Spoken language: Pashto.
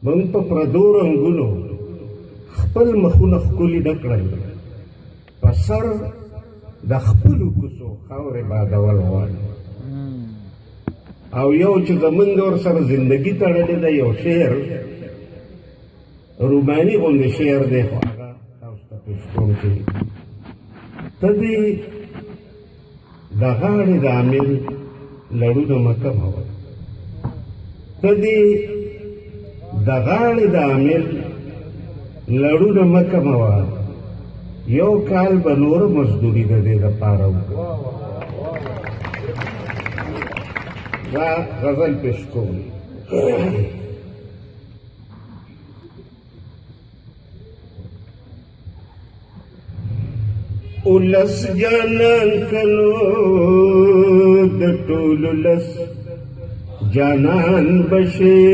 موږ په پردو رنګونو خپل مخونه ښکلي نه کړل، په سر د خپلو کوڅو خاورې بادول غواړي. او یو چې زمونږ ورسره زندگی تړلې ده، یو شعر روماني غوندې شعر دی، خو هغه تاسو ته پېش کوم چې ته دې د غاړې د عامل لړونه مه کموه، ته دې د غاړې د عامل لړونه مه کموه، یو کال به نوره مزدوري د دې دپاره وکړم. دا غزل پېش کوم. اولس جانان کنو د ټول لس جانان بشي،